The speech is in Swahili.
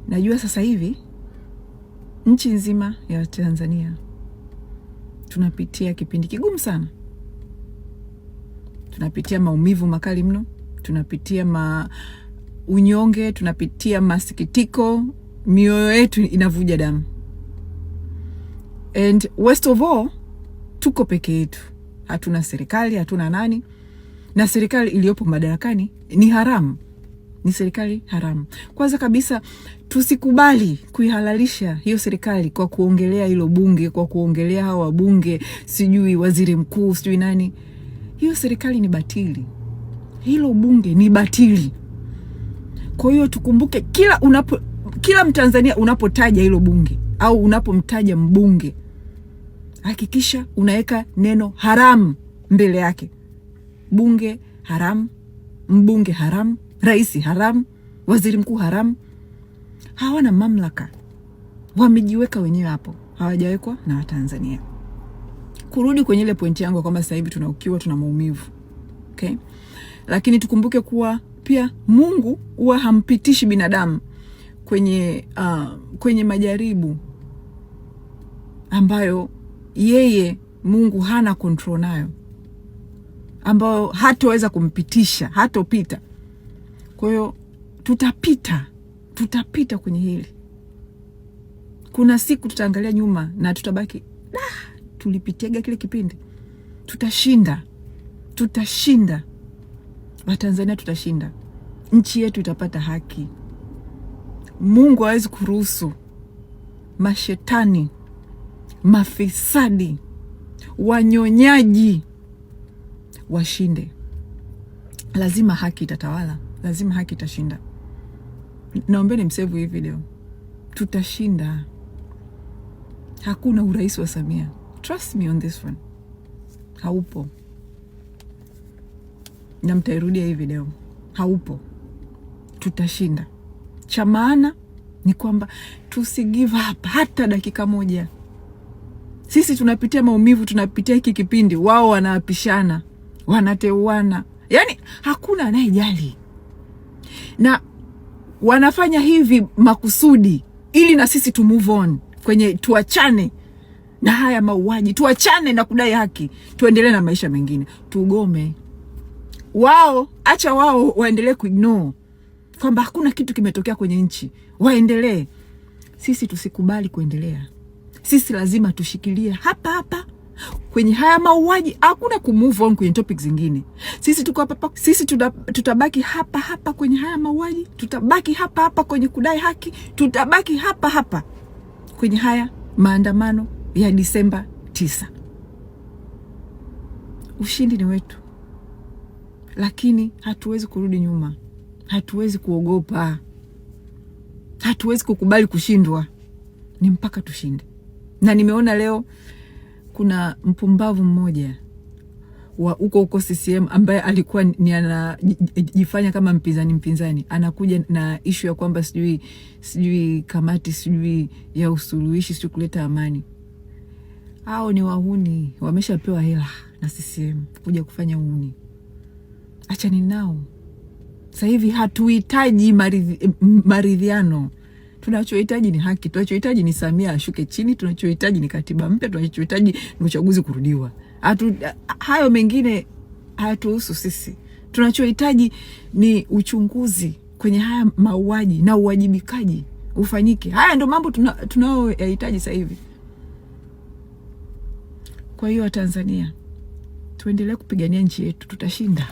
Najua sasa hivi nchi nzima ya Tanzania tunapitia kipindi kigumu sana, tunapitia maumivu makali mno, tunapitia unyonge, tunapitia masikitiko, mioyo yetu inavuja damu, and worst of all, tuko peke yetu, hatuna serikali, hatuna nani, na serikali iliyopo madarakani ni haramu, ni serikali haramu. Kwanza kabisa tusikubali kuihalalisha hiyo serikali kwa kuongelea hilo bunge, kwa kuongelea hawa wabunge, sijui waziri mkuu, sijui nani. Hiyo serikali ni batili, hilo bunge ni batili. Kwa hiyo tukumbuke kila Mtanzania unapotaja hilo bunge au unapomtaja mbunge, hakikisha unaweka neno haramu mbele yake. Bunge haramu, mbunge haramu, rais haramu, waziri mkuu haramu. Hawana mamlaka, wamejiweka wenyewe hapo, hawajawekwa na Watanzania. Kurudi kwenye ile pointi yangu kwamba sasa hivi tuna ukiwa, tuna maumivu, okay? Lakini tukumbuke kuwa pia Mungu huwa hampitishi binadamu kwenye majaribu ambayo yeye Mungu hana control nayo, ambayo hatoweza kumpitisha, hatopita. Kwa hiyo tutapita, tutapita kwenye hili. Kuna siku tutaangalia nyuma na tutabaki, ah, tulipitiaga kile kipindi. Tutashinda, tutashinda Watanzania, tutashinda. Nchi yetu itapata haki. Mungu hawezi kuruhusu mashetani, mafisadi, wanyonyaji washinde. Lazima haki itatawala, lazima haki itashinda. Naombeni msave hii video, tutashinda. Hakuna urais wa Samia, trust me on this one, haupo, na mtairudia hii video, haupo. Tutashinda. Cha maana ni kwamba tusi give up hata dakika moja. Sisi tunapitia maumivu, tunapitia hiki kipindi, wao wanaapishana, wanateuana, yaani hakuna anayejali, na wanafanya hivi makusudi ili na sisi tu move on kwenye, tuachane na haya mauaji, tuachane na kudai haki, tuendelee na maisha mengine, tugome. Wao acha wao waendelee kuignore kwamba hakuna kitu kimetokea kwenye nchi, waendelee. Sisi tusikubali kuendelea. Sisi lazima tushikilie hapa hapa kwenye haya mauaji. Hakuna ku move on kwenye topic zingine. Sisi tuko hapa hapa, sisi tutabaki hapa hapa kwenye haya mauaji, tutabaki hapa hapa kwenye kudai haki, tutabaki hapa hapa kwenye haya maandamano ya Disemba 9. Ushindi ni wetu, lakini hatuwezi kurudi nyuma, hatuwezi kuogopa, hatuwezi kukubali kushindwa, ni mpaka tushinde. Na nimeona leo kuna mpumbavu mmoja wa huko huko CCM ambaye alikuwa ni anajifanya kama mpinzani, anakuja na ishu ya kwamba sijui kamati sijui ya usuluhishi sijui kuleta amani. Hao ni wahuni, wameshapewa hela na CCM kuja kufanya uhuni. Achani nao. Sasa hivi hatuhitaji maridhiano. Tunachohitaji ni haki, tunachohitaji ni Samia ashuke chini, tunachohitaji ni katiba mpya, tunachohitaji ni uchaguzi kurudiwa. Hayo mengine hayatuhusu sisi. Tunachohitaji ni uchunguzi kwenye haya mauaji na uwajibikaji ufanyike. Haya ndio mambo tunayoyahitaji sasa hivi. Kwa hiyo Watanzania, tuendelee kupigania nchi yetu, tutashinda.